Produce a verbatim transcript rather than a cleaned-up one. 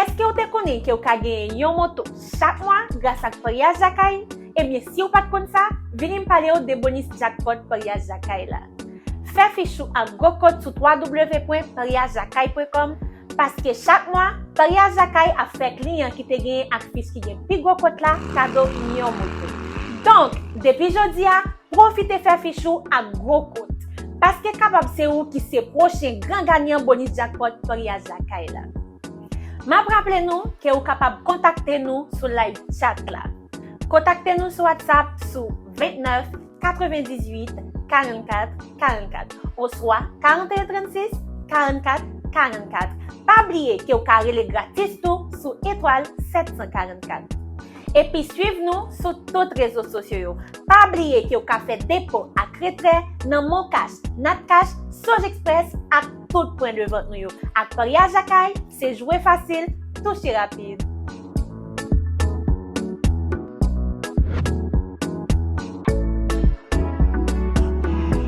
Èske w te konnen ke w ka genyen yon moto chak mwa gras ak Paryaj Lakay? Ebyen, si w pa t konn sa, vini m pale w de bonis jackpot Paryaj Lakay la. Fè fich ou ak gwo kot sou w w w pwen paryaj lakay pwen kòm, paske chak mwa, Paryaj Lakay ap fè kliyan ki te genyen ak fich ki gen pi gwo kot la kado yon moto. Donk, depi jodi a, pwofite fè fich ou ak gwo kot, paske kapab se ou ki se pwochen gran ganyan bonis jackpot Paryaj Lakay la. M ap raple nou ke ou kapab kontakte nou sou live chat la. Kontakte nou sou WhatsApp sou vennèf katrevendizuit karannkat karannkat oswa karannkat karannkat. Pa bliye ke w ka rele gratis tou sou etwal sèt san karannkat. Epi swiv nou sou tout rezo sosyo yo. Pa bliye ke w ka fè depo ak retrè nan MonCash, NatCash, Soj Express ak tout pwen de vant nou yo. Ak Paryaj Lakay, se jwe fasil, touche rapid.